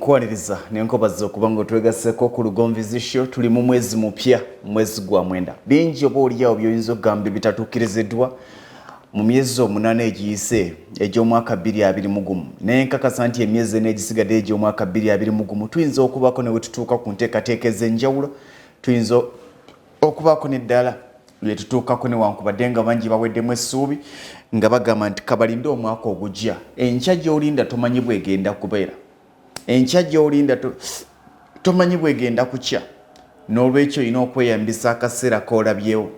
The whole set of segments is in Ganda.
Nkwaniriza nenkobaza okuba nga otwegasseko ku Lugonvu's Show. Tuli mu mwezi mupya, mwezi gwa 9. Bingi oba oliawo byoyinza okugamba ebitatuukiriziddwa mu myezi 8 egiyise egy'omwaka 2021, naye nkakasa nti emyezi 4 egisigadde egy'omwaka 2021 tuyinza okubaako ne wetutuuka ku nteekateeka ez'enjawulo, tuyinza okubaako n'eddala lyetutuukako, newankubadde nga bangi baweddemu essuubi nga bagamba nti kabalinde omwaka ogujja. Enkya gy'olinda tomanyi bwegenda kubeera, enkya gy'olinda tomanyi bwegenda kukya. N'olwekyo olina okweyambisa akaseera k'olabyewo.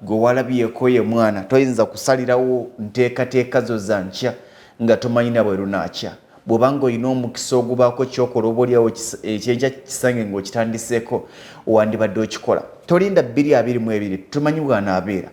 Gwe walabyeko ye mwana, toyinza kusalirawo nteekateeka zo za nkya nga tomanyi na bwe lunaakya. Bw'obanga olina omukisa ogubaako kyokola, oba oliawo ekyenkya kisange ng'okitandiseeko, wandibadde okikola. Tolinda 2022, tumanyi bw'anaabeera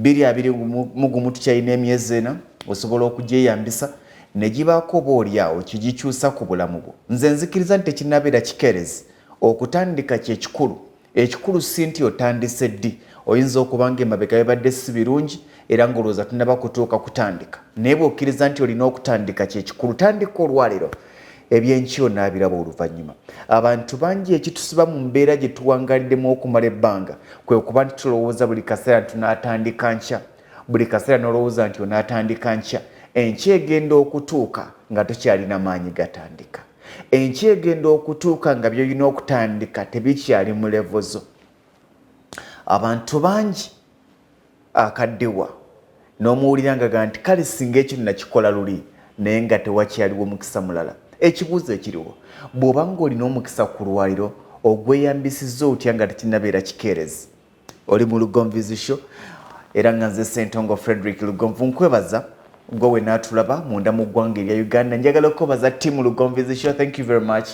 2021. Tukyalina emyezi 4, osobola okugyeyambisa ne gibaako oba oliawo kigikyusa ku bulamu bwo. Nze nzikiriza nti tekinnabeera kikeerezi. Okutandika kyekikulu. Ekikulu si nti otandise ddi. Oyinza okuba nga emabega bibadde si birungi era ng'olowooza tunaba kutuuka kutandika, naye bw'okkiriza nti olina okutandika, kyekikulu. Tandika olwaleero, ebyenkya onaabiraba oluvannyuma. Abantu bangi ekitusiba mu mbeera gye tuwangaliddemu okumala ebbanga kwe kuba nti tulowooza buli kaseera nti tunaatandika nkya. Buli kaseera n'olowooza nti onaatandika nkya. Enkya egenda okutuuka nga tokyalina maanyi gatandika. Enkya egenda okutuuka nga byolina okutandika tebikyali mu level zo. Abantu bangi akaddiwa n'omuwulira nga ga nti kale singa ekyo nakikola luli, naye nga tewakyaliwo mukisa mulala. Ekibuuzo ekiriwo, bw'oba ng'olina omukisa ku lwaliro, ogweyambisizza otya nga tekinnabeera kikeerezi? Oli mu Lugonvu's Show era nga nze Sentongo Frederick Lugonvu. Nkwebaza gwe we naatulaba munda mu ggwanga erya Uganda. Njagala okwebaza team Lugonvu's Show. Thank you very much.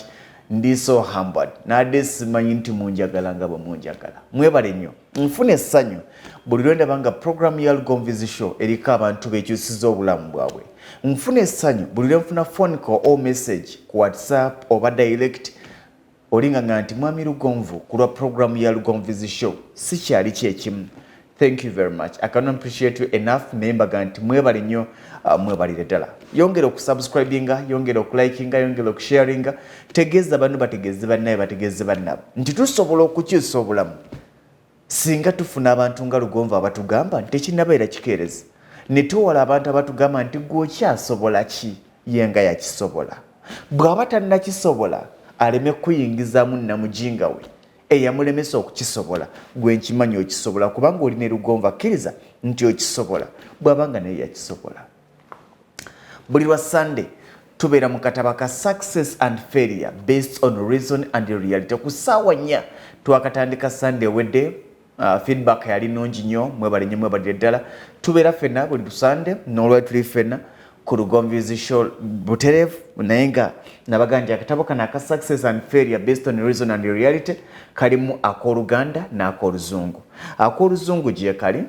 Ndi so humbled, nadde simanyi nti munjagala nga bwe munjagala. Mwebale nnyo. Nfuna essanyu buli lwe ndaba nga programu ya Lugonvu's Show eriko abantu bekyusiza obulamu bwabwe. Nfuna essanyu buli lwe nfuna phone call or message ku WhatsApp oba direct, olinga nga nti mwami Lugonvu, ku lwa programu ya Lugonvu's Show sikyali kyekimu. Thank you very much. I cannot appreciate you enough. Naye mbaga nti mwebale nnyo, mwebalire ddala. Yongera okusubscribinga, yongera okulikinga, yongera okusharinga. Tegeeza banno, bategeeze bannaye, bategeeze bannabo nti tusobola okukyusa obulamu singa tufuna abantu nga Lugonvu abatugamba nti tekinnabeera kikeerezi, ne twewala abantu abatugamba nti gwe okyasobola ki, ye nga yakisobola. Bw'aba tannakisobola, aleme kuyingizaamu namujinga we eyamulemesa okukisobola. Gwe nkimanyi okisobola kubanga oli ne Lugonvu. Akkiriza nti okisobola bw'aba nga naye yakisobola. Buli lwa Sunday tubeera mu kataba ka Success and Failure Based on Reason and Reality ku ssaawa 4. Twakatandika Sunday ewedde. Feedback yali nungi nnyo. Mwebale nnyo, mwebalire ddala. Tubeera ffenna buli Sunday, n'olwali tuli ffenna ku Lugonvu's Show butereevu. Naye nga nabaga nti akatabo kano aka Success and Failure Based on Reason and Reality kalimu ak'Oluganda n'ak'Oluzungu. Ak'Oluzungu gye kali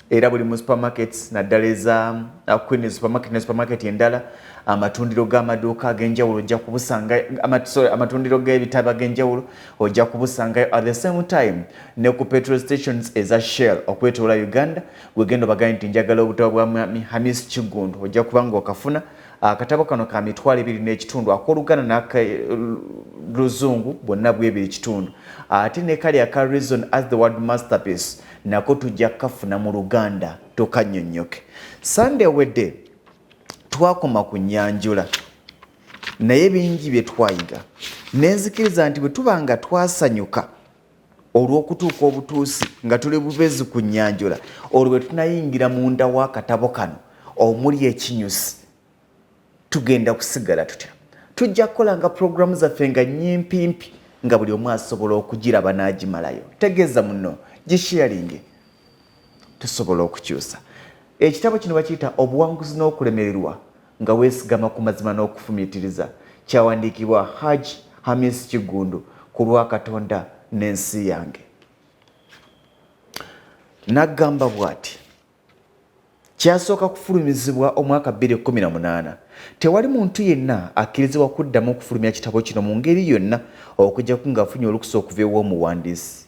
era buli mu supermarkets, naddala eza Queen Supermarket ne supermarket endala, amatundiro g'amaduuka ag'enjawulo ojja kubusanga, sorry, amatundiro g'ebitabo ag'enjawulo ojja kubusangayo. At the same time ne ku petrol stations eza Shell okwetoola Uganda, gwegenda obagaye nti njagala obutabo bwa Mwami Hamis Kigundu, ojja kuba nga okafuna. Akatabo kano ka 25,000, ak'Oluganda n'akaluzungu bwonna bwebiri kitundu. Ate ne kali aka Reason as the World Masterpiece nako tujja kukafuna mu Luganda tokannyonnyoke. Sande ewedde twakoma ku nnyanjula, naye bingi bye twayiga, nenzikiriza nti bwe tuba nga twasanyuka olw'okutuuka obutuusi nga tuli bubezi ku nnyanjula, olwo bwe tunayingira munda w'akatabo kano omuli ekinyusi tugenda kusigala tutya? Tujja kukola nga puroguramu zaffe nga nyimpimpi, nga buli omu asobola okugiraba n'agimalayo. Tegeeza muno, gisharinge, tusobola okukyusa. Ekitabo kino bakiyita Obuwanguzi n'Okulemererwa nga Weesigama ku Mazima n'Okufumiitiriza. Kyawandiikibwa Haj Hamis Kigundu ku lwa Katonda n'ensi yange. N'agamba bw'ati: kyasooka kufulumizibwa omwaka 2018. Tewali muntu yenna akkirizibwa kuddamu okufulumya kitabo kino mu ngeri yonna okujjaku ng'afunye olukusa okuva ew'omuwandiisi.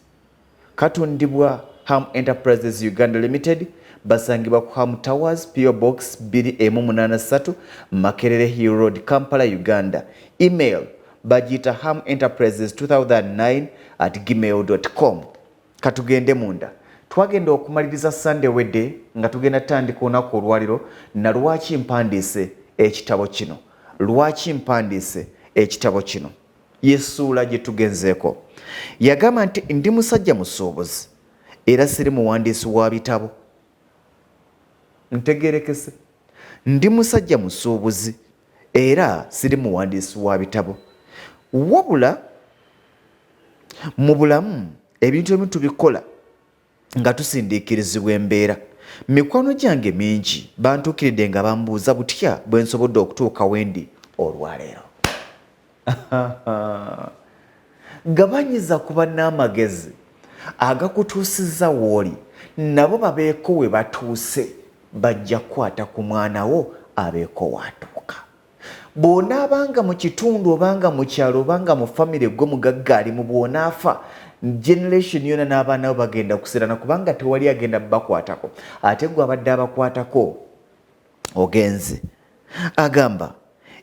Katundibwa Ham Enterprises Uganda Limited, basangibwa ku Ham Towers, PO Box 2183, Makerere Hill Road, Kampala, Uganda. Email bagiyita Ham Enterprises 2009 at gmail com. Katugende munda. Twagenda okumaliriza Sande wedde nga tugenda tandika olunaku olwaliro na lwaki mpandiise ekitabo kino, lwaki mpandiise ekitabo kino, yessuula gye tugenzeeko. Yagamba nti ndi musajja musuubuzi era siri muwandiisi wa bitabo. Ntegerekese, ndi musajja musuubuzi era siri muwandiisi wa bitabo, wabula mu bulamu ebintu ebimu tubikola nga tusindiikirizibwa embeera. Mikwano gyange mingi bantuukiridde nga bambuuza butya bwe nsobodde okutuuka wendi olwaleero. Gabanyiza kuba n'amagezi agakutuusizza w'oli, nabo babeeko we batuuse, bajja kukwata ku mwana wo abeeko waatuuka. Bw'onaabanga mu kitundu obanga mu kyalo obanga mu famire gwe mugagga alimu, bw'onaafa generation yona n'abaana bo bagenda kusirana, kubanga tewali agenda bakwatako, ate gwe abadde abakwatako ogenze. Agamba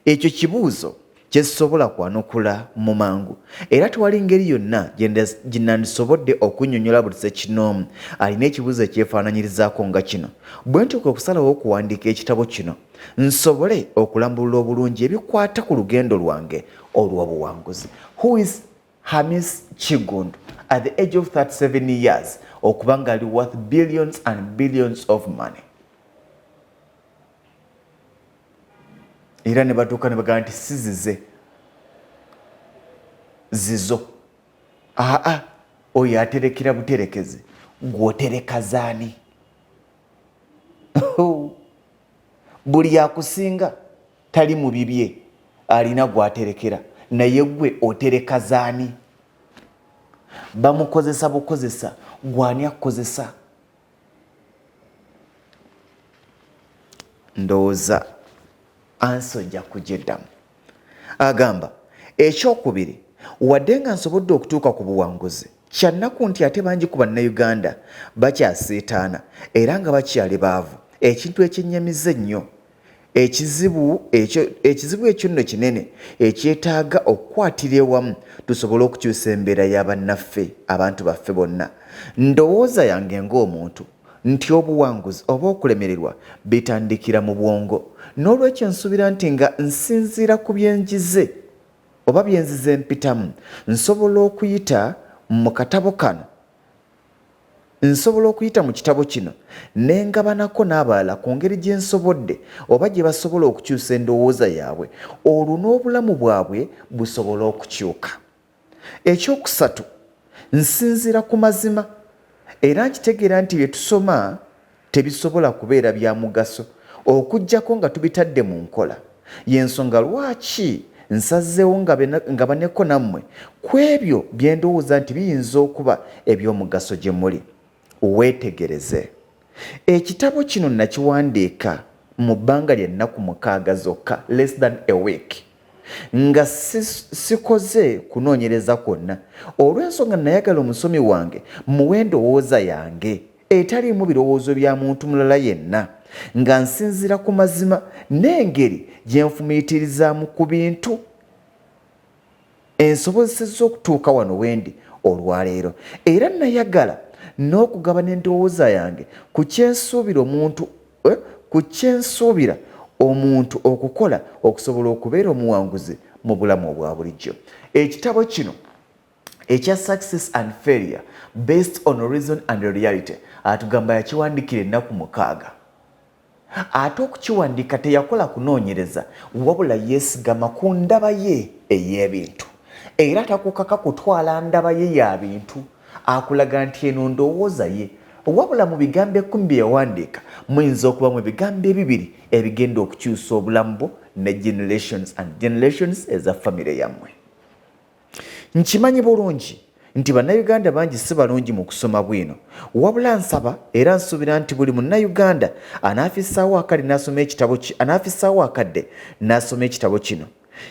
ekyo kibuuzo kyesobola kwanukula mu mangu, era tewali ngeri yonna gye nandisobodde okunnyonnyola buli ssekinoomu alina ekibuuzo ekyefaananyirizaako nga kino. Bwe ntyo kwe kusalawo okuwandiika ekitabo kino nsobole okulambulula obulungi ebikwata ku lugendo lwange olw'obuwanguzi. Who is Hamis Kiggundu at the age of 37 years okuba nga ali worth billions and billions of money? Era ne batuuka ne bagamba nti si zize, zizo. Aa, oyo aterekera buterekezi, gw'otereka zaani? Buli akusinga tali mu bibye, alina gwaterekera, naye gwe otereka zaani? Bamukozesa bukozesa, gwani akukozesa? Ndowooza ansi ojja kugyeddamu. Agamba ekyokubiri, wadde nga nsobodde okutuuka ku buwanguzi, kyannaku nti ate bangi ku Bannayuganda bakyasiitaana era nga bakyali baavu, ekintu ekyennyamiza ennyo. Ekizibu ekyo ekizibu ekyo nno kinene ekyetaaga okukwatira ewamu tusobole okukyusa embeera ya bannaffe, abantu baffe bonna. Ndowooza yange ng'omuntu nti obuwanguzi oba okulemererwa bitandikira mu bwongo. N'olwekyo nsuubira nti nga nsinziira ku bye njize oba bye nzize mpitamu, nsobola okuyita mu katabo kano, nsobola okuyita mu kitabo kino ne ngabanako n'abalala ku ngeri gye nsobodde oba gye basobola okukyusa endowooza yaabwe, olwo n'obulamu bwabwe busobole okukyuka. Ekyokusatu, nsinziira ku mazima era nkitegeera nti bye tusoma tebisobola kubeera bya mugaso okuggyako nga tubitadde mu nkola. Y'ensonga lwaki nsazeewo ngabaneko nammwe ku ebyo bye ndowooza nti biyinza okuba eby'omugaso gye muli. Weetegereze. Ekitabo kino nakiwandiika mu bbanga lya nnaku 6 zokka, less than a week, nga sikoze kunoonyereza kwonna, olw'ensonga nayagala omusomi wange muwe endowooza yange etaliimu birowoozo bya muntu mulala yenna, nga nsinziira ku mazima n'engeri gye nfumiitirizaamu ku bintu ensobozesezza okutuuka wano wendi olwaleero. Era nayagala n'okugabana endowooza yange ku kyensuubira omuntu ku kyensuubira omuntu okukola okusobola okubeera omuwanguzi mu bulamu obwa bulijjo. Ekitabo kino ekya Success and Failure Based on Reason and Reality atugamba yakiwandikira ennaku 6. Ate okukiwandiika teyakola kunoonyereza, wabula yeesigama ku ndaba ye ey'ebintu. Era takukaka kutwala ndaba ye ya bintu, akulaga nti eno ndowooza ye. Wabula mu bigambo 10 bye yawandiika muyinza okubamu ebigambo ebibiri ebigenda okukyusa obulamu bwo ne generations and generations eza famire yammwe. Nkimanyi bulungi nti Bannayuganda bangi si balungi mu kusoma bwino, wabula nsaba era nsuubira nti buli Munnayuganda anaafissaawo akadde n'asoma ekitabo anaafissaawo akadde n'asoma ekitabo kino.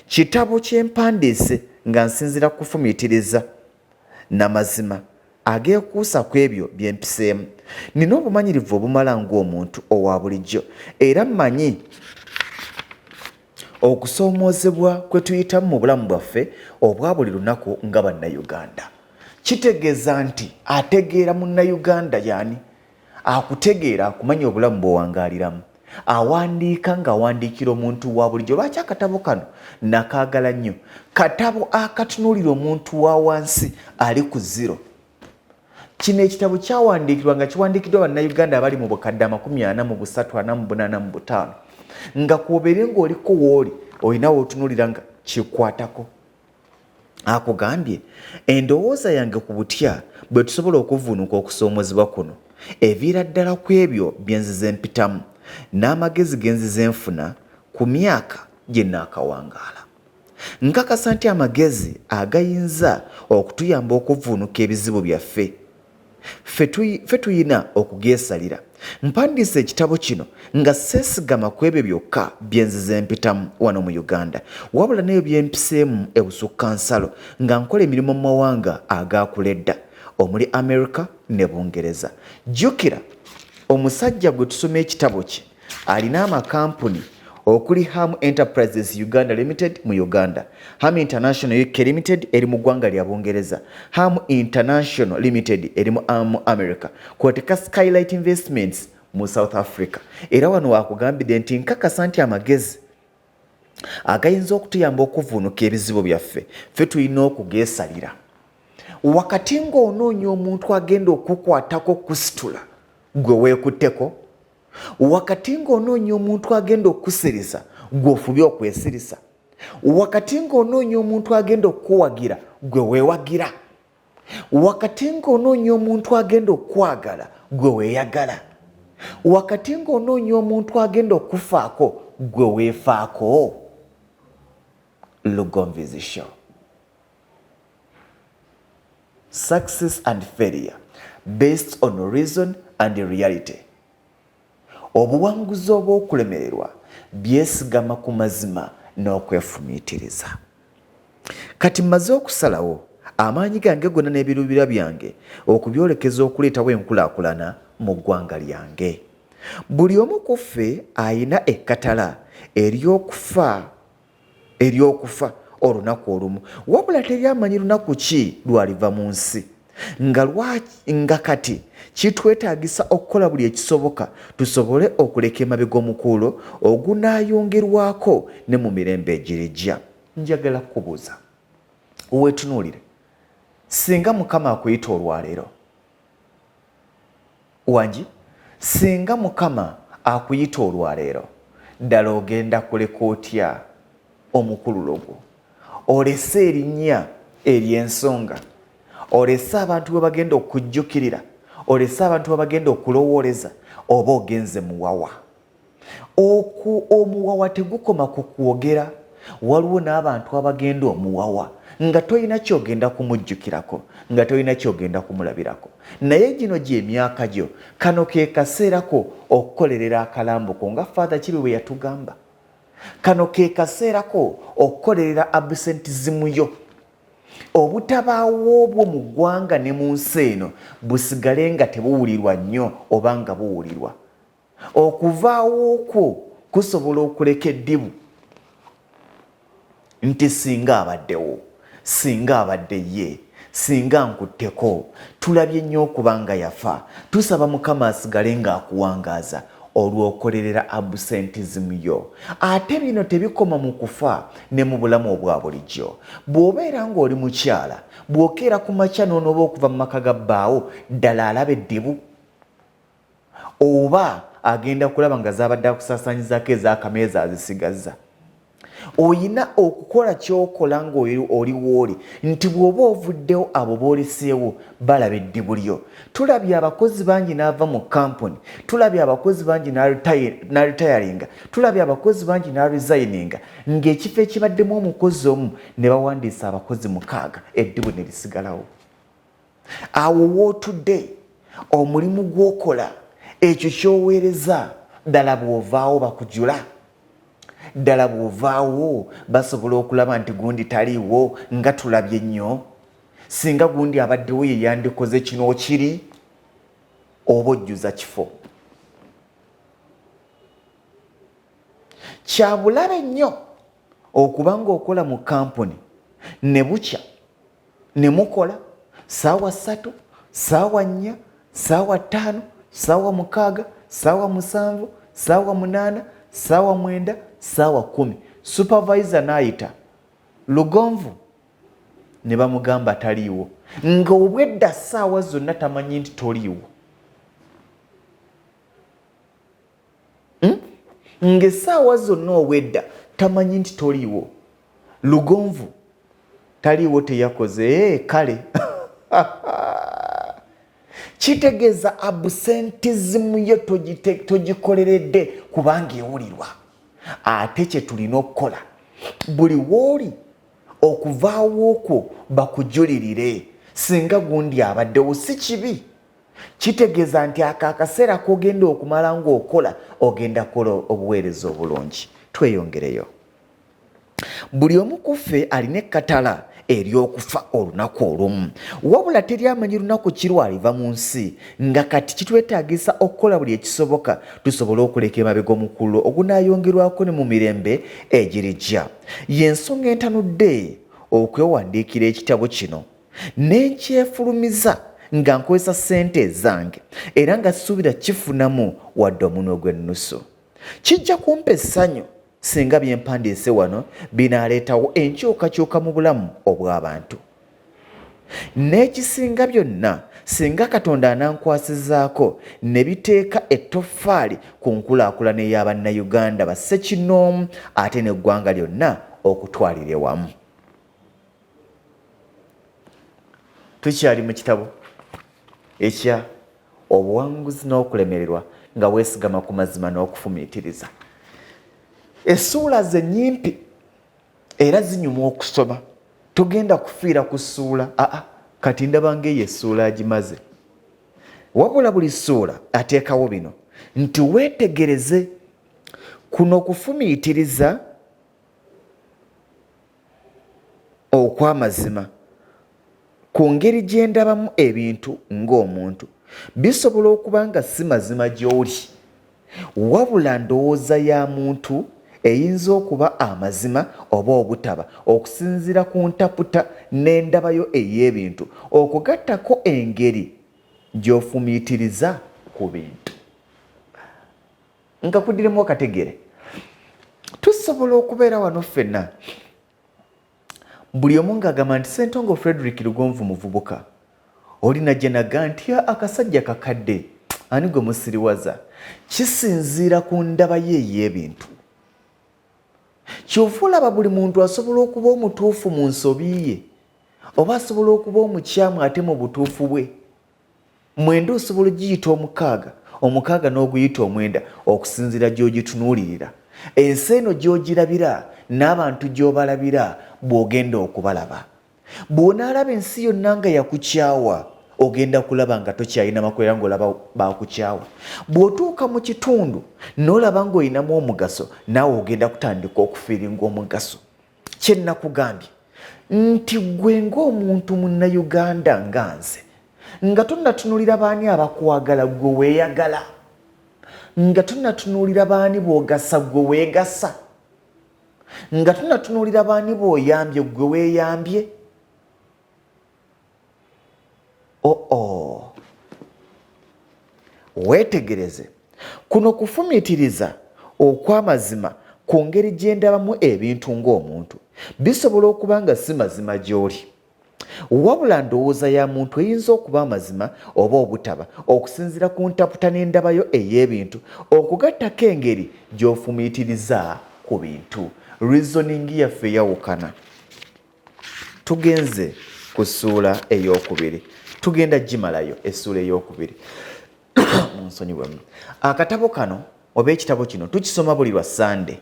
Kitabo kye mpandiise nga nsinziira ku kufumiitiriza na mazima ageekuusa ku ebyo bye mpiseemu. Nina obumanyirivu obumala ng'omuntu owa bulijjo era mmanyi okusoomoozebwa kwe tuyitamu mu bulamu bwaffe obwa buli lunaku nga Bannayuganda. Kitegeeza nti ategeera Munnayuganda y'ani, akutegeera, akumanya obulamu bw'owangaaliramu. Awandiika ng'awandiikira omuntu wa bulijjo. Lwaki akatabo kano nakaagala nnyo? Katabo akatunuulira omuntu wa wansi ali ku zero. Kino ekitabo kyawandiikibwa nga kiwandiikiddwa Bannayuganda abali mu bukadde 43, 48 mu 5, nga kwobeere ng'oliko w'oli olina w'otunuulira nga kikwatako. Akugambye, endowooza yange ku butya bwe tusobola okuvvuunuka okusoomozebwa kuno eviira ddala ku ebyo bye nzize mpitamu n'amagezi ge nzize nfuna ku myaka gye nnaakawangaala. Nkakasa nti amagezi agayinza okutuyamba okuvvuunuka ebizibu byaffe, ffe tuyina okugeesalira. Mpandiise ekitabo kino nga seesigama ku ebyo byokka bye nzize mpitamu wano mu Uganda, wabula n'ebyo bye mpiseemu ebusukkansalo nga nkola emirimu mu mawanga agaakula edda omuli Amerika ne Bungereza. Jjukira omusajja gwe tusoma ekitabo kye alina amakampuni okuli Ham Enterprises Uganda Limited mu Uganda, Ham International UK Limited eri mu ggwanga lya Bungereza, Ham International Limited eri mu America, kwoteka Skylight Investments mu South Africa. Era wano wakugambidde nti nkakasa nti amagezi agayinza okutuyamba okuvvuunuka ebizibu byaffe ffe tulina okugeesalira. Wakati ng'onoonya omuntu agenda okukwatako okusitula gwe weekutteko, wakati ng'onoonya omuntu agenda okukusirisa gwe ofubye okwesirisa, wakati ng'onoonya omuntu agenda okukuwagira gwe weewagira, wakati ng'onoonya omuntu agenda okukwagala gwe weeyagala, wakati ng'onoonya omuntu agenda okukufaako gwe weefaako. Lugonvizi Show. Success and failure based on reason and reality. Obuwanguzi oba okulemererwa byesigama ku mazima n'okwefumiitiriza. Kati mmaze okusalawo amaanyi gange gonna n'ebiruubirwa byange okubyolekeza okuleetawo enkulaakulana mu ggwanga lyange. Buli omu ku ffe alina ekkatala ery'okufa ery'okufa olunaku olumu, wabula teri amanyi lunaku ki lw'aliva mu nsi. Nga lwaki, nga kati kitwetaagisa okukola buli ekisoboka tusobole okuleka emabega omukuulo ogunaayongerwako ne mu mirembe egirijja. Njagala kukubuuza weetunuulire, singa Mukama akuyita olwaleero, Wangi, singa Mukama akuyita olwaleero, ddala ogenda kuleka otya omukululo gwo? Olese erinnya ery'ensonga? Olese abantu bwe bagenda okujjukirira? Olese abantu bwe bagenda okulowooleza? Oba ogenze muwawa? Oku, omuwawa tegukoma ku kwogera. Waliwo n'abantu abagenda omuwawa nga tolina ky'ogenda kumujjukirako, nga tolina ky'ogenda kumulabirako. Naye gino gy'emyaka gyo, kano ke kaseera ko okukolerera akalambo ko nga Father Kibi bwe yatugamba. Kano ke kaseera ko okukolerera absentism yo. Obutabaawo bwo mu ggwanga ne mu nsi eno busigale nga tebuwulirwa nnyo oba nga buwulirwa. Okuvaawo kwo kusobola okuleka eddibu nti singa abaddewo, singa abadde ye, singa nkutteko. Tulabye nnyo okuba nga yafa. Tusaba Mukama asigale ng'akuwangaaza olw'okolerera absentism yo. Ate bino tebikoma mu kufa ne mu bulamu obwa bulijjo. Bw'obeera ng'oli mukyala, bw'okeera ku makya n'onoba okuva mu maka ga bbaawo, ddala alaba eddibu? Oba agenda kulaba nga z'abadde akusaasaanyizaako ez'akameeza azisigazza. Oyina okukola ky'okola ng'oli w'oli nti bw'oba ovuddewo abo b'oleseewo balaba eddibu lyo. Tulabye abakozi bangi n'ava mu kkampuni, tulabye abakozi bangi n'aritayaringa, tulabye abakozi bangi n'arizayininga ng'ekifo ekibaddemu omukozi omu ne bawandiisa abakozi mukaaga eddibu ne lisigalawo. Awo w'otudde, omulimu gw'okola, ekyo ky'oweereza, ddala bw'ovaawo bakujula? Ddala bw'ovaawo basobola okulaba nti gundi taliiwo nga tulabye nnyo? Singa gundi abaddewo ye yandikoze kino kiri? Oba ojjuza kifo? Kya bulabe nnyo. Okuba ng'okola mu kampuni ne bukya ne mukola saawa 3, saawa 4, saawa 5, saawa 6, saawa 7, saawa 8, saawa 9, saawa 10, supervisor n'ayita Lugonvu ne bamugamba taliiwo, nga obwedda saawa zonna tamanyi nti toliiwo. Ng'essaawa zonna obwedda tamanyi nti toliiwo. Lugonvu taliiwo, teyakoze. Kale kitegeeza absentism yo togikoleredde kubanga ewulirwa. Ate kye tulina okukola, buli wooli okuvaawo kwo bakujulirire, singa gundi abaddewo si kibi. Kitegeeza nti ako akaseera k'ogenda okumala ng'okola, ogenda kukola obuweereza obulungi. Tweyongereyo. Buli omu ku ffe alina ekkatala ery'okufa olunaku olumu, wabula teri amanyi lunaku ki lw'aliva mu nsi. Nga kati kitwetaagisa okukola buli ekisoboka tusobole okuleka emabega omukululo ogunaayongerwako ne mu mirembe egirijja. Y'ensonga entanudde okwewandiikira ekitabo kino ne nkyefulumiza nga nkozesa ssente ezange era nga sisuubira kifunamu wadde omunwe gw'ennusu. Kijja kumpa essanyu singa bye mpandiise wano binaaleetawo enkyukakyuka mu bulamu obw'abantu. N'ekisinga byonna, singa Katonda anankwasizaako ne biteeka ettoffaali ku nkulaakulana eya Bannayuganda bassekinnoomu ate n'eggwanga lyonna okutwalira ewamu. Tukyali mu kitabo ekya Obuwanguzi n'okulemererwa nga weesigama ku mazima n'okufumiitiriza. Essuula ze nnyimpi era zinyuma okusoma. Togenda kufiira ku ssuula, aa kati ndaba ng'eyo essuula agimaze. Wabula buli ssuula ateekawo bino nti weetegereze kuno kufumiitiriza okw'amazima ku ngeri gye ndabamu ebintu ng'omuntu. Bisobola okuba nga si mazima gy'oli, wabula ndowooza ya muntu eyinza okuba amazima oba obutaba okusinziira ku ntaputa n'endabayo ey'ebintu, okwo gattako engeri gy'ofumiitiriza ku bintu. Nkakudiremu okategere. Tusobola okubeera wano ffenna buli omu ng'agamba nti Ssentongo Frederick Lugonvu muvubuka, oli najja naga nti akasajja kakadde, ani gwe musiriwaza? Kisinziira ku ndaba ye ey'ebintu. Kyova olaba buli muntu asobola okuba omutuufu mu nsobi ye, oba asobola okuba omukyamu ate mu butuufu bwe. 9 osobola ogiyita 6, 6 n'oguyita 9 okusinziira gy'ogitunuulirira. Ensi eno gy'ogirabira n'abantu gy'obalabira bw'ogenda okubalaba. Bw'onaalaba ensi yonna nga yakukyawa, ogenda kulaba nga tokyalina makulu era ng'olaba baakukyawa. Bw'otuuka mu kitundu n'olaba ng'olinamu omugaso, naawe ogenda kutandika okufiiringa omugaso. Kye nakugambye nti ggwe ng'omuntu Munnayuganda nga nze, nga tonnatunuulira baani abakwagala ggwe weeyagala, nga tonnatunuulira baani b'ogasa ggwe weegasa, nga tonnatunuulira baani b'oyambye ggwe weeyambye. Oo, weetegereze kuno kufumiitiriza okw'amazima ku ngeri gye ndabamu ebintu ng'omuntu. Bisobola okuba nga si mazima gy'oli, wabula ndowooza ya muntu eyinza okuba amazima oba obutaba okusinziira ku ntaputa n'endabayo ey'ebintu, okugattako engeri gy'ofumiitiriza ku bintu. Reasoning yaffe eyawukana. Tugenze ku ssuula ey'okubiri, tugenda gimalayo essuula ey'okubiri. Munsonyiwemu. Akatabo kano oba ekitabo kino tukisoma buli lwa Sande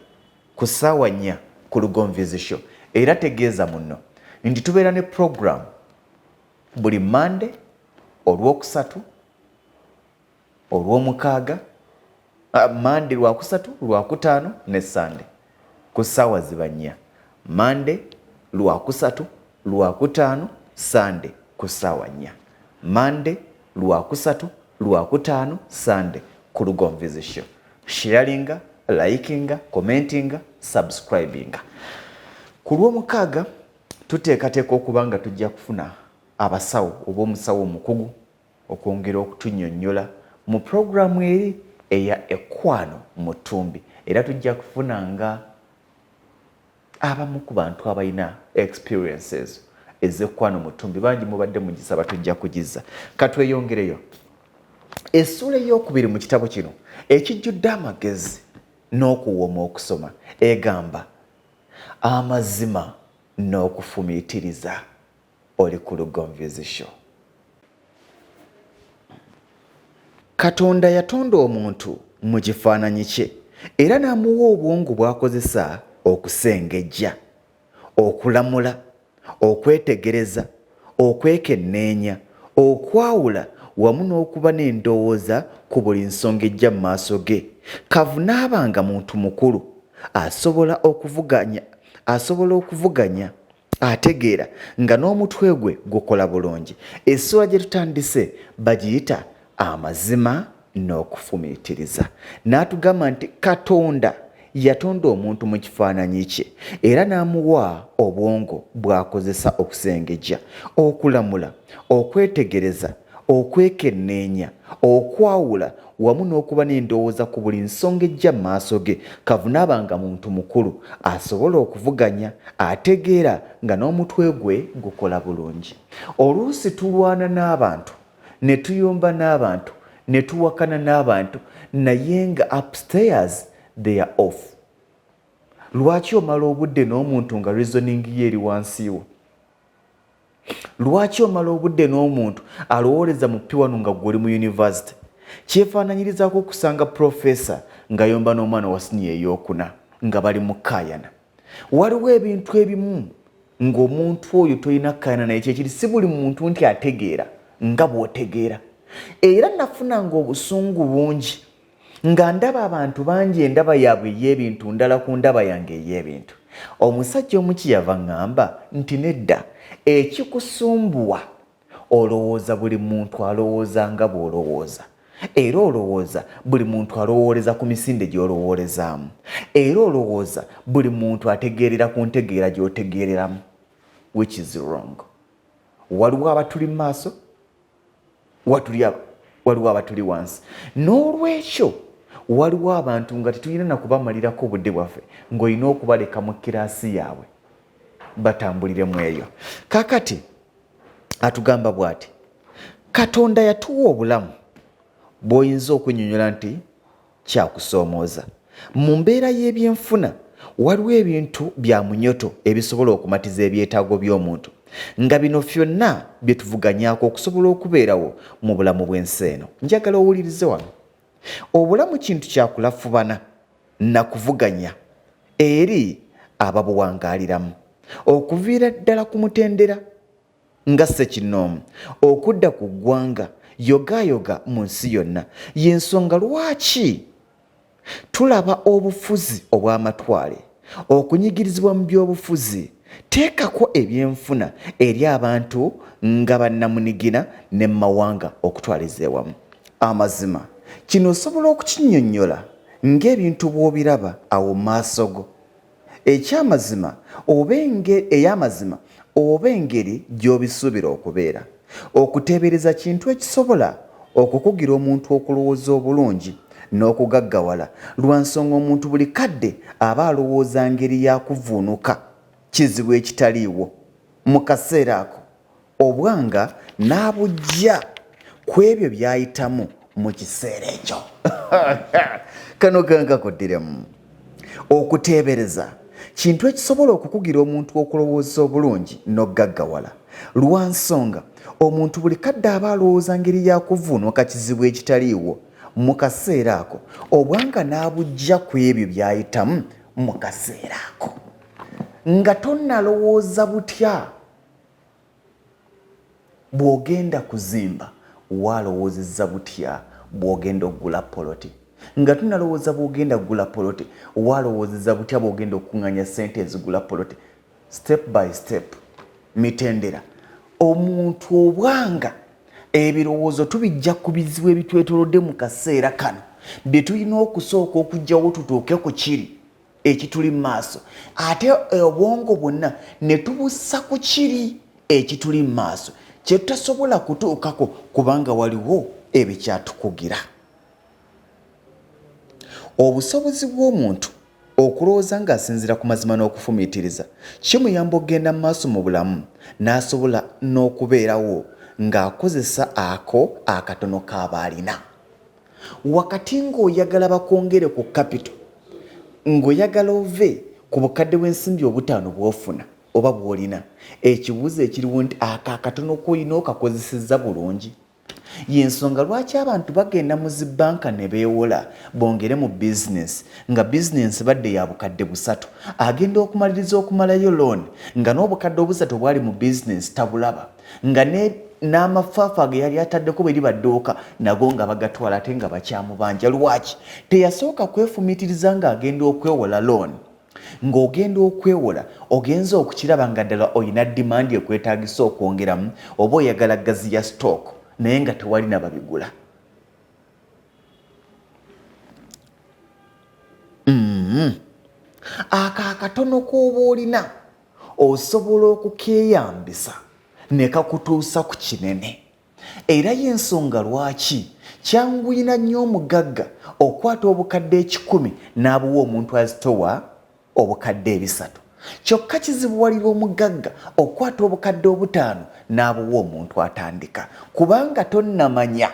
ku ssaawa 4 ku Lugonvizi Show. Era tegeeza munno nti tubeera ne program buli Mande, Olwokusatu, Olwomukaaga, Mande, Lwakusatu, Lwakutaano ne Sande ku ssaawa ziba 4. Mande, Lwakusatu, Lwakutaano, Sande ku ssaawa 4. Mande, Lwakusatu, Lwakutaano, Sande ku Lugonvizi Show. Sharinga, likinga, commentinga, subscribinga. Ku Lwomukaaga tuteekateeka okuba nga tujja kufuna abasawo oba omusawo omukugu okwongera okutunnyonnyola mu pulogulaamu eri eya Ekkwano mu Ttumbi, era tujja kufuna nga abamu ku bantu abalina experiences ez'ekkwano mu ttumbi. Bangi mubadde mugisaba, tujja kugizza. Katweyongereyo. Essuula ey'okubiri mu kitabo kino ekijjudde amagezi n'okuwooma okusoma egamba amazima n'okufumiitiriza. Oli ku Lugonvuzi Show. Katonda yatonda omuntu mu kifaananyi kye era n'amuwa obwongo bw'akozesa okusengejja, okulamula, okwetegereza, okwekenneenya, okwawula wamu n'okuba n'endowooza ku buli nsonga ejja mu maaso ge. Kavunaaba nga muntu mukulu asobola okuvuganya asobola okuvuganya ategeera nga n'omutwe gwe gukola bulungi. Essuula gye tutandise bagiyita amazima n'okufumiitiriza. N'atugamba nti Katonda yatonda omuntu mu kifaananyi kye era n'amuwa obwongo bw'akozesa okusengejja, okulamula, okwetegereza, okwekenneenya, okwawula wamu n'okuba n'endowooza ku buli nsonga ejja mu maaso ge. Kavunaaba nga muntu mukulu asobola okuvuganya, ategeera nga n'omutwe gwe gukola bulungi. Oluusi tulwana n'abantu, ne tuyomba n'abantu, ne tuwakana n'abantu naye nga upstairs they are off. Lwaki omala obudde n'omuntu nga reasoning ye eri wansi wo? Lwaki omala obudde n'omuntu alowooleza mu piwano nga ggwe oli mu yunivasite? Kyefaananyirizaako okusanga pulofeesa ng'ayomba n'omwana wa siniya ey'okuna nga bali mu kukaayana. Waliwo ebintu ebimu ng'omuntu oyo tolina kukaayana naye. Kyekiri, si buli muntu nti ategeera nga bw'otegeera. Era nafunanga obusungu bungi nga ndaba abantu bangi endaba yaabwe ey'ebintu ndala ku ndaba yange ey'ebintu. Omusajja omu kyeyava aŋŋamba nti nedda, ekikusumbuwa olowooza buli muntu alowooza nga bw'olowooza, era olowooza buli muntu alowooleza ku misinde gy'olowoolezaamu, era olowooza buli muntu ategeerera ku ntegeera gy'otegeereramu, which is wrong. Waliwo abatuli mu maaso, watuli waliwo abatuli wansi. N'olwekyo waliwo abantu nga tetulina na kubamalirako budde bwaffe, ng'olina okubaleka mu kiraasi yaabwe batambuliremu eyo. Kakati atugamba bw'ati, Katonda yatuwa obulamu bw'oyinza okunnyonnyola nti kyakusoomooza. Mu mbeera y'ebyenfuna, waliwo ebintu bya munyoto ebisobola okumatiza ebyetaago by'omuntu, nga bino fyonna bye tuvuganyaako okusobola okubeerawo mu bulamu bw'ensi eno. Njagala owulirize wano. Obulamu kintu kya kulafubana na kuvuganya eri ababuwangaaliramu, okuviira ddala ku mutendera nga ssekinnoomu okudda ku ggwanga yogaayoga mu nsi yonna. Y'ensonga lwaki tulaba obufuzi obw'amatwale, okunyigirizibwa mu by'obufuzi, teekako ebyenfuna eri abantu nga bannamunigina ne mu mawanga okutwaliza ewamu. Amazima kino osobola okukinnyonnyola ng'ebintu bw'obiraba awo mu maaso go. Eky'amazima oba ey'amazima oba engeri gy'obisuubira okubeera. Okuteebereza kintu ekisobola okukugira omuntu okulowooza obulungi n'okugaggawala lwa nsonga omuntu buli kadde aba alowooza ngeri ya kuvvuunuka kizibu ekitaliiwo mu kaseera ako. Obwanga n'abuggya ku ebyo by'ayitamu mu kiseera ekyo. Kano kankakuddiremu. Okuteebereza kintu ekisobola okukugira omuntu okulowooza obulungi n'okugaggawala. Lwa nsonga omuntu buli kadde aba alowooza ngeri ya kuvvuunuka kizibu ekitaliiwo mu kaseera ako, obwanga n'abuggya ku ebyo by'ayitamu mu kaseera ako. Nga tonnalowooza butya bw'ogenda kuzimba, walowoozezza butya bw'ogenda okugula poloti? Nga tunalowooza bw'ogenda kugula poloti, walowoozezza butya bw'ogenda okukunganya ssente ezigula poloti? Step by step, mitendera. Omuntu obwanga ebirowoozo tubijja ku bizibu ebitwetolodde mu kaseera kano bye tulina okusooka okugyawo tutuuke ku kiri. ekituli mu maaso, ate obwongo bwonna ne tubussa ku kiri ekituli mu maaso kye tutasobola kutuukako kubanga waliwo ebikyatukugira. Obusobozi bw'omuntu okulowooza ng'asinziira ku mazima n'okufumiitiriza kimuyamba okugenda mu maaso mu bulamu n'asobola n'okubeerawo ng'akozesa ako akatono k'aba alina. Wakati ng'oyagala bakwongere ku kapito, ng'oyagala ove ku bukadde bw'ensimbi obutaano bw'ofuna oba bw'olina, ekibuuzo ekiriwo nti ako akatono k'olina okakozesezza bulungi? Y'ensonga lwaki abantu bagenda mu zi bbanka ne beewola bongere mu bizinensi nga bizinensi ebadde ya bukadde busatu, agenda okumaliriza okumalayo looni nga n'obukadde obusatu obwali mu bizinensi tabulaba nga ne n'amafaafa ge yali ataddeko bwe liba dduuka nago nga bagatwala ate nga bakyamubanja. Lwaki teyasooka kwefumiitiriza ng'agenda okwewola looni? Ng'ogenda okwewola ogenze okukiraba nga ddala olina dimandi ekwetaagisa okwongeramu oba oyagala gaziya stock naye nga tewali na babigula. Mm. Ako akatono k'oba olina osobola okukeeyambisa ne kakutuusa ku kinene. Era y'ensonga lwaki kyanguyina nnyo omugagga okukwata obukadde ekikumi n'abuwa omuntu azitowa obukadde ebisatu. Kyokka kizibuwalira omugagga okukwata obukadde obutaano n'abuwa omuntu atandika kubanga tonnamanya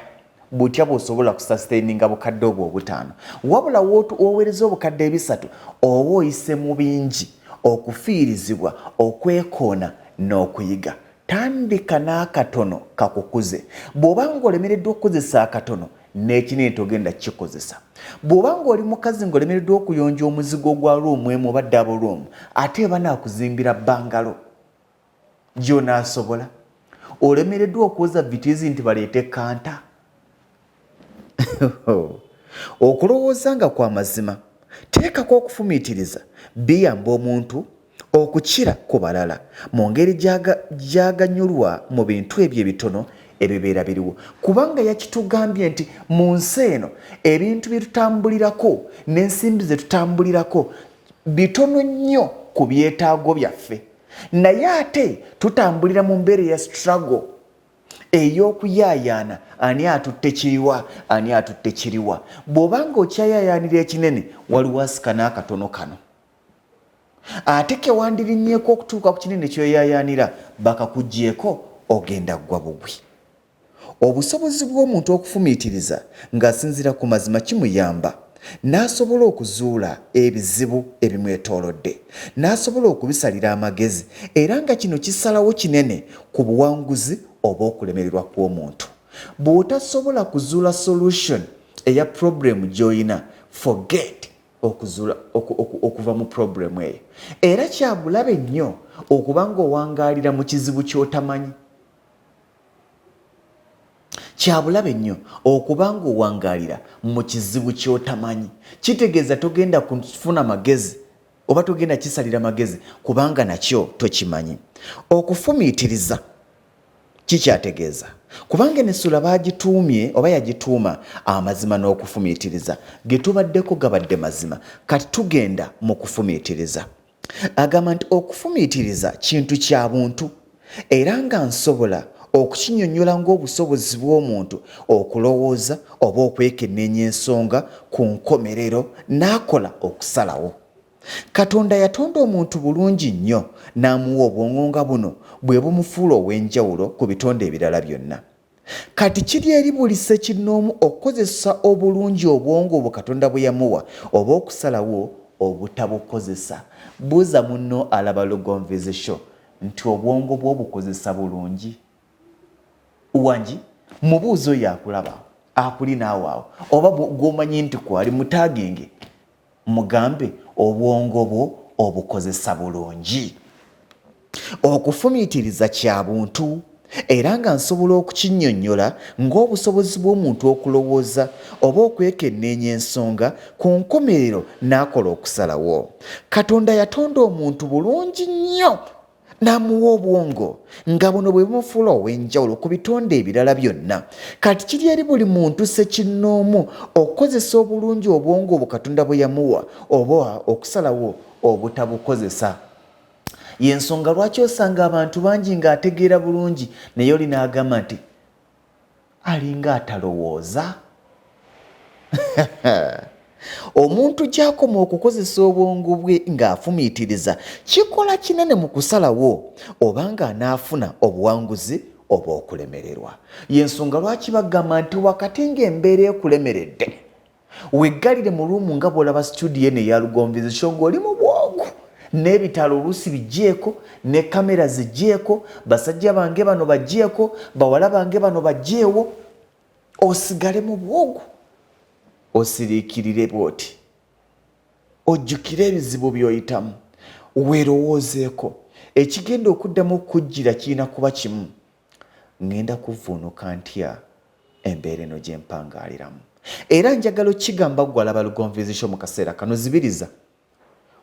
butya bw'osobola kusastaininga bukadde obwo obutaano. Wabula w'oweereza obukadde ebisatu oba oyise mu bingi okufiirizibwa, okwekoona n'okuyiga. Tandika n'akatono kakukuze. Bw'oba ng'olemereddwa okukozesa akatono, n'ekinene togenda kukikozesa. Bw'oba ng'oli mukazi ng'olemereddwa okuyonja omuzigo gwa ruumu emu oba double room, ate banaakuzimbira bangalo gy'onaasobola. Olemereddwa okwoza vitiizi nti baleete kanta. Okulowooza nga kwa mazima teekako okufumiitiriza biyamba omuntu okukira ku balala mu ngeri gy'aganyulwa mu bintu ebyo ebitono ebibeera biriwo kubanga yakitugambye nti mu nsi eno ebintu bye tutambulirako n'ensimbi ze tutambulirako bitono nnyo ku byetaago byaffe naye ate tutambulira mu mbeera eya struggle ey'okuyaayaana ani atutte kiriwa ani atutte kiriwa bw'oba ng'okyayaayaanira ekinene waliwo asika n'akatono kano ate kewandirinnyeeko okutuuka ku kinene kyoyaayaanira bakakugyeko ogenda ggwa bugwi obusobozi bw'omuntu okufumiitiriza ng'asinziira ku mazima kimuyamba n'asobola okuzuula ebizibu ebimwetoolodde, n'asobola okubisalira amagezi era nga kino kisalawo kinene ku buwanguzi oba okulemererwa kw'omuntu. Bw'otasobola kuzuula solution eya problem gy'olina, forget okuzuula okuva mu problem eyo. Era kya bulabe nnyo okuba ng'owangaalira mu kizibu ky'otamanyi. Kya bulabe nnyo okuba ng'owangaalira mu kizibu ky'otamanyi. Kitegeeza togenda kufuna magezi oba togenda kisalira magezi kubanga nakyo tokimanyi. Okufumiitiriza kikyategeeza kubanga eno essula baagituumye oba yagituuma amazima n'okufumiitiriza. Ge tubaddeko gabadde mazima, kati tugenda mu kufumiitiriza. Agamba nti okufumiitiriza kintu kya buntu era nga nsobola okukinyonnyola ng'obusobozi bw'omuntu okulowooza oba okwekenneenya ensonga ku nkomerero n'akola okusalawo. Katonda yatonda omuntu bulungi nnyo n'amuwa obwongo nga buno bwe bumufuula ow'enjawulo ku bitonde ebirala byonna. Kati kiri eri buli ssekinnoomu okukozesa obulungi obwongo obwo Katonda bwe yamuwa oba okusalawo obutabukozesa. Buuza munno alaba Lugonvu's Show nti obwongo bwo obukozesa bulungi? Wangi? Mubuuze oyo akulaba awo, akuli naawe awo oba gw'omanyi nti kwali mutaaginge. Mugambe obwongo bwo obukozesa bulungi. Okufumiitiriza kya buntu era nga nsobola okukinnyonnyola ng'obusobozi bw'omuntu okulowooza oba okwekenneenya ensonga ku nkomerero n'akola okusalawo. Katonda yatonda omuntu bulungi nnyo. N'amuwa obwongo nga buno bwe bumufuula ow'enjawulo ku bitonde ebirala byonna. Kati kiri eri buli muntu ssekinnoomu okukozesa obulungi obwongo obwo Katonda bwe yamuwa oba okusalawo obutabukozesa. Y'ensonga lwaki osanga abantu bangi ng'ategeera bulungi naye oli n'agamba nti alinga atalowooza. Omuntu gy'akoma okukozesa obwongo bwe ng'afumiitiriza kikola kinene mu kusalawo oba ng'anaafuna obuwanguzi oba okulemererwa. Y'ensonga lwaki bagamba nti wakati ng'embeera ekulemeredde, weggalire mu ruumu nga bw'olaba situdiyo eno eya Lugonvizi Show ng'oli mu bwongo n'ebitalo oluusi bigyeko ne kamera zigyeko, basajja bange bano bagyeko, bawala bange bano bagyewo, osigale mu bwogu osiriikirire bw'oti ojjukire ebizibu by'oyitamu weerowoozeeko ekigenda okuddamu okukujjira kirina kuba kimu ŋŋenda kuvvuunuka ntya embeera eno gye mpangaaliramu era njagala okukigamba ggwe alaba Lugonvizi Show mu kaseera kano zibiriza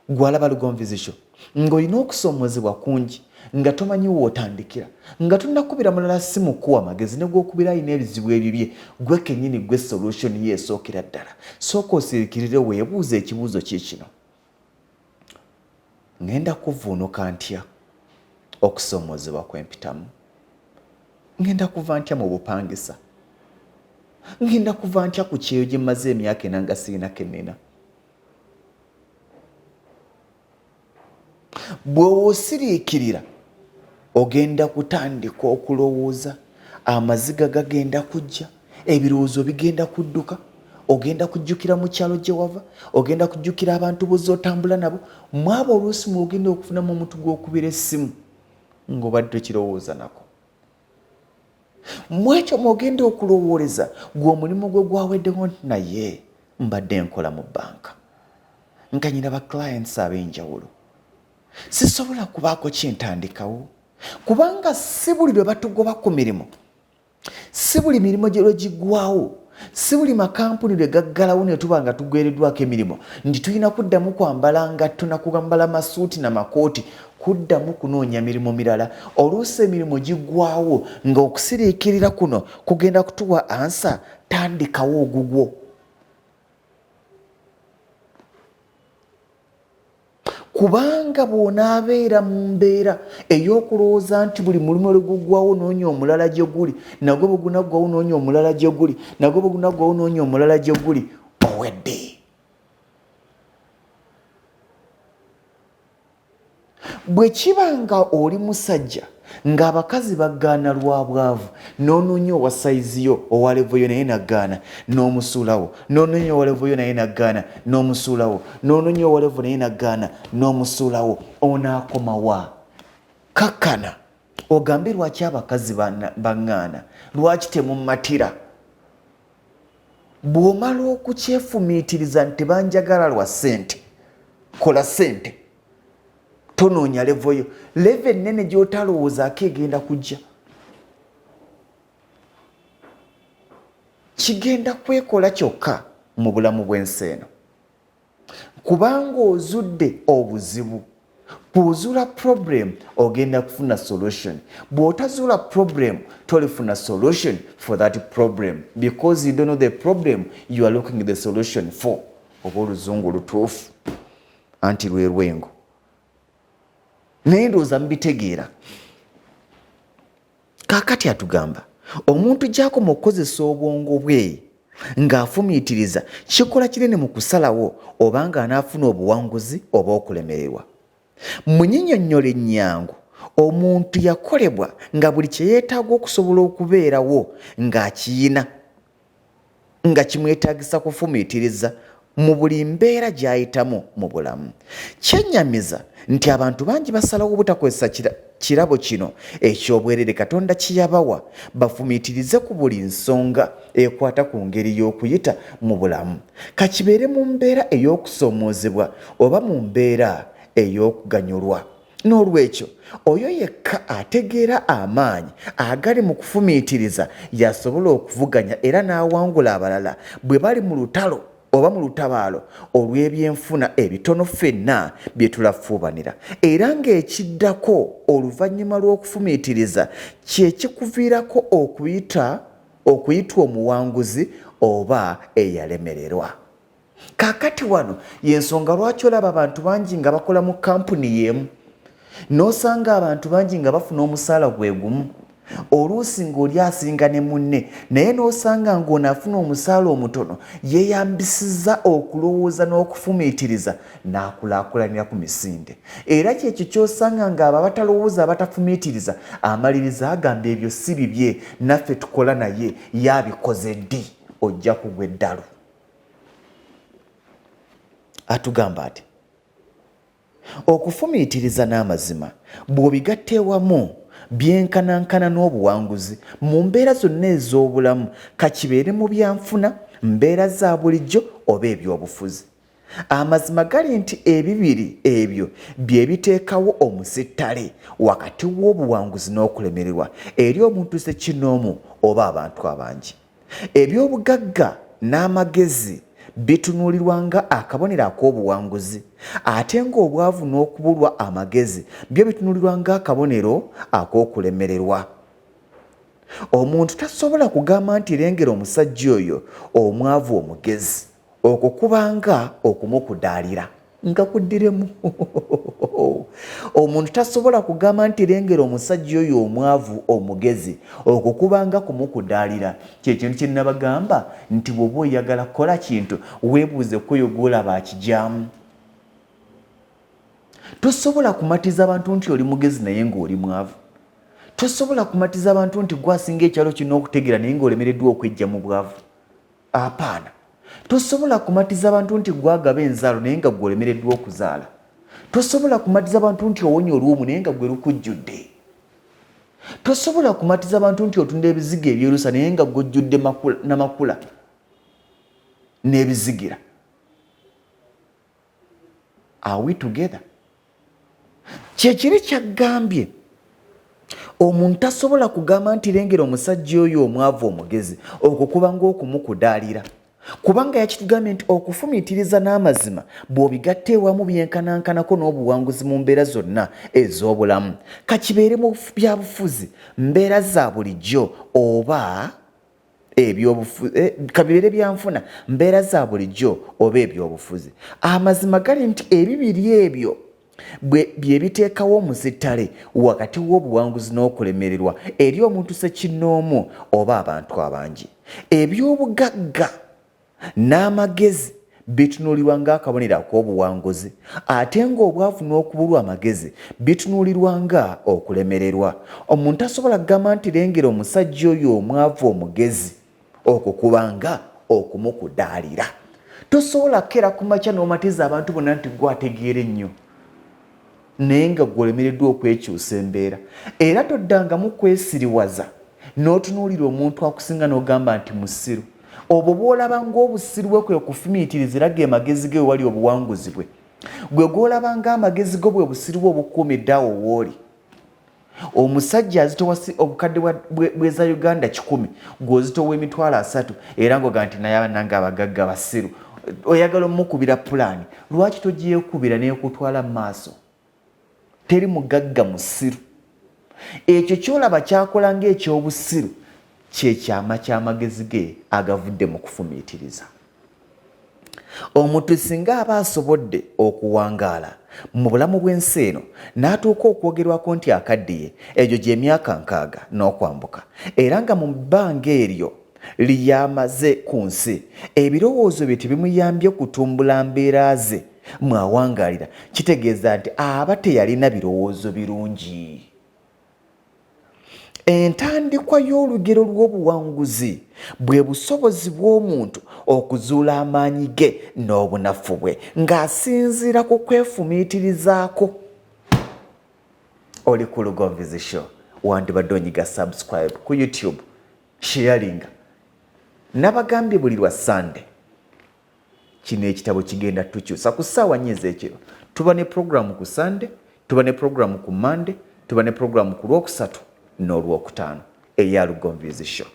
ggwe alaba Lugonvizi Show ng'olina okusoomoozebwa kungi nga tomanyi wootandikira nga tonnakubira mulala simu kuwa magezi ne gw'okubira alina ebizibu ebibye gwe kennyini gwe solution ye esookera ddala sooka osirikirire weebuuze ekibuuzo ki kino ŋŋenda kuvvuunuka ntya okusoomoozebwa kwe mpitamu ŋŋenda kuva ntya mu bupangisa ŋŋenda kuva ntya ku kyeyo gye mmaze emyaka ena nga sirina ke nnina Bw'osiriikirira ogenda kutandika okulowooza, amaziga gagenda kujja, ebirowoozo bigenda kudduka, ogenda kujjukira mu kyalo gye wava, ogenda kujjukira abantu b'ozze otambula nabo. Mu abo oluusi mw'ogenda okufunamu omuntu gw'okubira essimu ng'obadde tokirowooza nako. Mu ekyo mw'ogenda okulowooleza gwe omulimu gwe gwaweddewo nti naye mbadde nkola mu bbanka nga nyina ba clients ab'enjawulo sisobola kubaako kye ntandikawo kubanga si buli lwe batugoba ku mirimu, si buli mirimu gye lwe giggwawo, si buli makampuni lwe gaggalawo ne tuba nga tuggwereddwako emirimu nti tulina kuddamu kwambala ngatto na kwambala masuuti na makooti kuddamu kunoonya mirimu mirala. Oluusi emirimu giggwawo ng'okusiriikirira kuno kugenda kutuwa ansa, tandikawo ogugwo. Kubanga bw'onaabeera mu mbeera ey'okulowooza nti buli mulimu lwe guggwawo noonya omulala gye guli, nagwo bwe gunaggwawo noonya omulala gye guli, nagwo bwe gunaggwawo noonya omulala gye guli, owedde. Bwe kiba nga oli musajja ng'abakazi baggaana lwa bwavu, n'onoonya owa sayizi yo, owa levo yo naye n'aggaana, n'omusuulawo, n'onoonya owa levo yo naye n'aggaana, n'omusuulawo, n'onoonya owa levo naye n'aggaana, n'omusuulawo, onaakoma wa? Kakkana ogambe lwaki abakazi baŋŋaana, lwaki temummatira? Bw'omala okukyefumiitiriza nti tebanjagala lwa ssente, kola ssente. Tonoonya levo yo, levo ennene gy'otalowoozaako egenda kujja. Kigenda kwekola kyokka mu bulamu bw'ensi eno. Kubanga ozudde obuzibu. Bw'ozuula problem ogenda kufuna solution. Bw'otazuula problem tolifuna solution for that problem because you don't know the problem you are looking the solution for. Oba oluzungu lutuufu anti lwe lwengo. Naye ndowooza mubitegeera. Kaakati atugamba omuntu gy'akoma okukozesa obwongo bwe ng'afumiitiriza kikola kinene mu kusalawo oba ng'anaafuna obuwanguzi oba okulemererwa. Mu nyinyonnyola ennyangu, omuntu yakolebwa nga buli kye yeetaaga okusobola okubeerawo ng'akiyina. Nga kimwetaagisa kufumiitiriza mu buli mbeera gy'ayitamu mu bulamu. Kyennyamiza nti abantu bangi basalawo obutakozesa kirabo kino eky'obwereere Katonda kye yabawa bafumiitirize ku buli nsonga ekwata ku ngeri y'okuyita mu bulamu, ka kibeere mu mbeera ey'okusoomoozebwa oba mu mbeera ey'okuganyulwa. N'olwekyo, oyo yekka ategeera amaanyi agali mu kufumiitiriza y'asobola okuvuganya era n'awangula abalala bwe bali mu lutalo oba mu lutabaalo olw'ebyenfuna ebitono ffenna bye tulafuubanira, era ng'ekiddako oluvannyuma lw'okufumiitiriza kye kikuviirako okuyita okuyitwa omuwanguzi oba eyalemererwa. Kaakati wano y'ensonga lwaki olaba abantu bangi nga bakola mu kampuni y'emu, n'osanga abantu bangi nga bafuna omusaala gwe gumu, oluusi ng'oli asinga ne munne, naye n'osanga ng'ono afuna omusaala omutono yeeyambisizza okulowooza n'okufumiitiriza n'akulaakulanira ku misinde. Era kyekyo ky'osanga ng'abo abatalowooza abatafumiitiriza amaliriza agamba ebyo si bibye, naffe tukola naye ye abikoze ddi, ojja kugwa eddalu. Atugamba ati okufumiitiriza n'amazima bw'obigatta ewamu byenkanankana n'obuwanguzi mu mbeera zonna ez'obulamu, ka kibeere mu byanfuna, mbeera za bulijjo oba ebyobufuzi. Amazima gali nti ebibiri ebyo bye biteekawo omusittale wakati w'obuwanguzi n'okulemererwa eri omuntu ssekinnoomu oba abantu abangi. Eby'obugagga n'amagezi bitunuulirwa nga akabonero ak'obuwanguzi, ate ng'obwavu n'okubulwa amagezi byo bitunuulirwa ng'akabonero ak'okulemererwa. Omuntu tasobola kugamba nti lengera omusajja oyo omwavu omugezi. Okwo kuba nga okumukudaalira. Nka kuddiremu. Omuntu tasobola kugamba nti lengera omusajja oyo omwavu omugezi. Okwo kuba nga kumukudaalira. Kye kintu kye nnabagamba nti bw'oba oyagala kukola kintu, weebuuze ku oyo gw'olaba akigyamu. Tosobola kumatiza bantu nti oli mugezi naye ng'oli mwavu. Tosobola kumatiza bantu nti gwe asinga ekyalo kino okutegeera naye ng'olemereddwa okweggya mu bwavu. Apaana. Tosobola kumatiza bantu nti gwagaba enzaalo naye nga gwe olemereddwa okuzaala. Tosobola kumatiza bantu nti owonya oluwumu naye nga gwe lukujjudde. Tosobola kumatiza bantu nti otunda ebizigo ebyerusa naye nga gwe ojjudde namakula n'ebizigira. Are we together? Kyekiri kyaggambye omuntu tasobola kugamba nti lengera omusajja oyo omwavu omugezi, okwo kuba ng'okumukudaalira, kubanga yakitugambye nti okufumiitiriza n'amazima bw'obigatta ewamu byenkanankanako n'obuwanguzi mu mbeera zonna ez'obulamu, ka kibeere mu byabufuzi, mbeera za bulijjo oba ebyobufuzi, ka bibeere byanfuna, mbeera za bulijjo oba ebyobufuzi. Amazima gali nti ebibiri ebyo bye biteekawo omusittale wakati w'obuwanguzi n'okulemererwa eri omuntu ssekinnoomu oba abantu abangi. Eby'obugagga n'amagezi bitunuulirwa ng'akabonero ak'obuwanguzi, ate ng'obwavu n'okubulwa amagezi bitunuulirwa nga okulemererwa. Omuntu tasobola kugamba nti lengera omusajja oyo omwavu omugezi, okwo kuba nga okumukudaalira. Tosobola kukeera ku makya n'omatiza abantu bonna nti ggwe ategeera ennyo, naye nga ggwe olemereddwa okwekyusa embeera. Era toddangamu kwesiriwaza n'otunuulira omuntu akusinga n'ogamba nti musiru. Obwo bw'olaba ng'obusiru bwe kwe kufumiitiriza era ge magezi ge we wali obuwanguzi bwe. Gwe gw'olaba ng'amagezi go bwe busiru bwe obukukuumidde awo w'oli. Omusajja azitowa obukadde bweza Uganda 100, gwe ozitowa emitwalo 30, era ng'ogamba nti naye bannange abagagga basiru. Oyagala omukubira pulaani, lwaki togyekubira n'ekutwala mu maaso? Teri mugagga musiru. Ekyo ky'olaba ky'akola ng'ekyobusiru kye kyama ky'amagezi ge agavudde mu kufumiitiriza. Omuntu singa aba asobodde okuwangaala mu bulamu bw'ensi eno n'atuuka okwogerwako nti akaddiye, egyo gy'emyaka 60 n'okwambuka, era nga mu bbanga eryo ly'amaze ku nsi ebirowoozo bye tebimuyambye kutumbula mbeera ze mw'awangaalira, kitegeeza nti aba teyalina birowoozo birungi. Entandikwa y'olugero lw'obuwanguzi bwe busobozi bw'omuntu okuzuula amaanyi ge n'obunafu bwe ng'asinziira ku kwefumiitirizaako. Oli ku Lugonvuzi Show, wandibadde onyiga subscribe ku YouTube, sharinga. Nabagambye buli lwa Sande kino ekitabo kigenda tukyusa ku ssaawa 4 ez'ekiro. Tuba ne programu ku Sande, tuba ne programu ku Mande, tuba ne programu ku Lwokusatu n'Olwokutaano eya Lugonvuzi Show.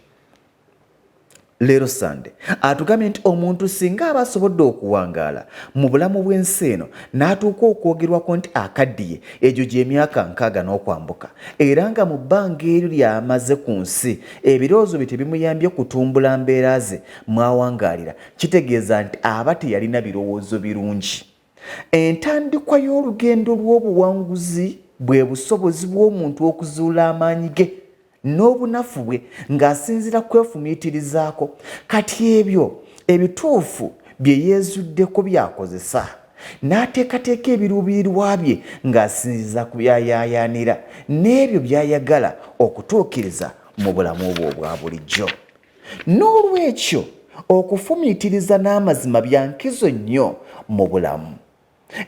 Leero Sande atugambye nti omuntu singa aba asobodde okuwangaala mu bulamu bw'ensi eno n'atuuka okwogerwako nti akaddiye, egyo gy'emyaka 60 n'okwambuka, era nga mu bbanga eryo ly'amaze ku nsi ebirowoozo bye tebimuyambye kutumbula mbeera ze mw'awangaalira, kitegeeza nti aba teyalina birowoozo birungi. Entandikwa y'olugendo lw'obuwanguzi bwe busobozi bw'omuntu okuzuula amaanyi ge n'obunafu bwe ng'asinziira kwefumiitirizaako. Kati ebyo ebituufu bye yeezuddeko by'akozesa n'ateekateeka ebiruubirirwa bye ng'asinziiza ku by'ayaayaanira n'ebyo by'ayagala okutuukiriza mu bulamu bwe obwa bulijjo. N'olwekyo, okufumiitiriza n'amazima bya nkizo nnyo mu bulamu.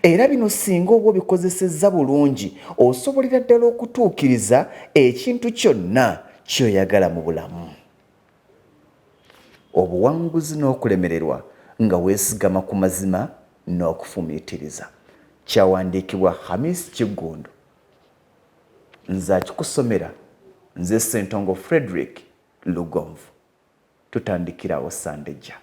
Era bino singa oba obikozesezza bulungi, osobolera ddala okutuukiriza ekintu kyonna ky'oyagala mu bulamu. Obuwanguzi n'okulemererwa nga weesigama ku mazima n'okufumiitiriza. Kyawandiikibwa Hamis Kiggundu. Nze akikusomera nze Ssentongo Fredrick Lugonvu. Tutandikirawo Ssande ejja.